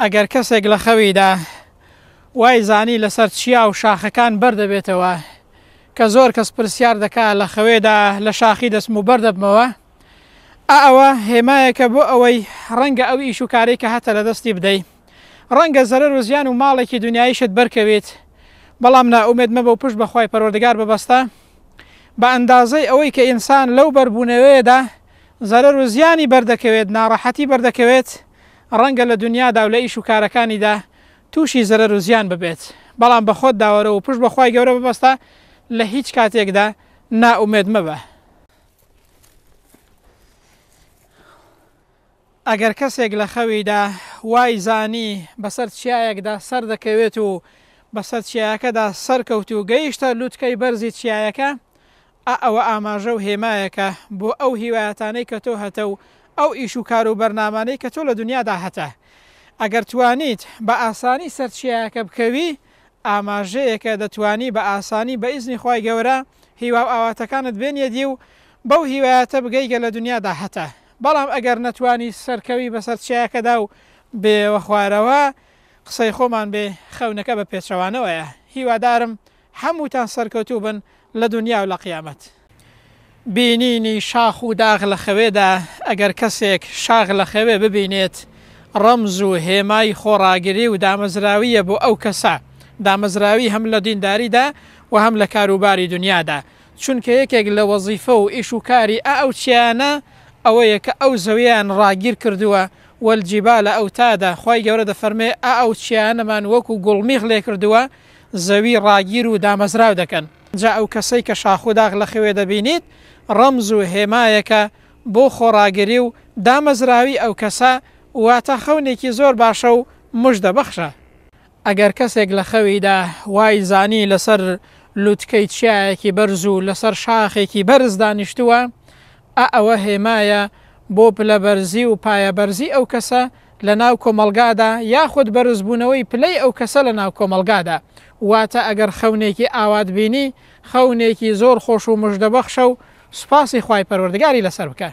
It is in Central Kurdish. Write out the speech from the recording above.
ئەگەر کەسێک لە خەویدا وای زانی لەسەر چیا و شاخەکان بەردەبێتەوە، کە زۆر کەس پرسیار دەکا لە خەوێدا لە شاخی دەچم و بەردەبمەوە، ئا ئەوە هێمایەکە بۆ ئەوەی ڕەنگە ئەو ئیش و کارەی کە هەتە لە دەستی بدەی، ڕەنگە زەرەر و زیان و ماڵێکی دونیاییشت بەرکەویت، بەڵام نائومێد مەبە و پشت بە خوای پەروەردگار ببەستە، بە ئەندازەی ئەوەی کە ئینسان لەو بەربوونەوەیەدا زەرەر و زیانی بەردەکەوێت، ناڕەحەتی بەردەکەوێت، ڕەنگە لە دونیادا و لە ئیش و کارەکانیدا تووشی زەرەر و زیان ببێت، بەڵام بە خۆتدا وەرە و پشت بە خوای گەورە ببەستە، لە هیچ کاتێکدا نائومێد مەبە. ئەگەر کەسێک لە خەویدا وای زانی بەسەر چیایەکدا سەردەکەوێت و بەسەر چیایەکەدا سەرکەوت و گەیشتە لوتکەی بەرزی چیایەکە، ئا ئەوە ئاماژە و هێمایەکە بۆ ئەو هیوایەتانەی کە تۆ هەتە و ئەو ئیش و کار و بەرنامانەی کە تۆ لە دونیادا هەتە. ئەگەر توانیت بە ئاسانی سەر چیایەکە بکەوی، ئاماژەیەکە دەتوانی بە ئاسانی بە ئیزنی خوای گەورە هیوا و ئاواتەکانت بێنیە دی و بەو هیوایەتە بگەی گە لە دونیادا هەتە. بەڵام ئەگەر نەتوانی سەرکەوی بەسەر چیایەکەدا و بێیەوە خوارەوە، قسەی خۆمان بێ خەونەکە بە پێچەوانەوەیە. هیوادارم هەمووتان سەرکەوتوو بن لە دونیا و لە قیامەت. بینینی شاخ و داغ لە خەوێدا، ئەگەر کەسێک شاخ لە خەوێ ببینێت ڕەمز و هێمای خۆڕاگری و دامەزراوییە بۆ ئەو کەسە، دامەزراوی هەم لە دینداریدا و هەم لە کاروباری دونیادا، چونکە یەکێک لە وەزیفە و ئیش و کاری ئە ئەو چیایانە ئەوەیە کە ئەو زەویەیان ڕاگیر کردووە، والجبال اوتادا، خوای گەورە دەفەرمێ ئە ئەو چیایانەمان وەکو گوڵمیخ لێکردووە زەوی ڕاگیر و دامەزراو دەکەن. جا ئەو کەسەی کە شاخ و داغ لە خەوێ دەبینیت ڕەمز و هێمایەکە بۆ خۆڕاگری و دامەزراوی ئەو کەسە، واتە خەونێکی زۆر باشە و مژدە بەخشە. ئەگەر کەسێک لە خەویدا وای زانی لەسەر لوتکەی چیایەکی بەرز و لەسەر شاخێکی بەرز دانیشتووە، ئا ئەوە هێمایە بۆ پلەبەرزی و پایەبەرزی ئەو کەسە لە ناو کۆمەڵگادا یاخود بەرزبوونەوەی پلەی ئەو کەسە لە ناو کۆمەڵگادا. واتە ئەگەر خەونێکی ئاوات بینی، خەونێکی زۆر خۆش و مژدەبەخشە و سوپاسی خوای پەروەردگاری لەسەر بکە.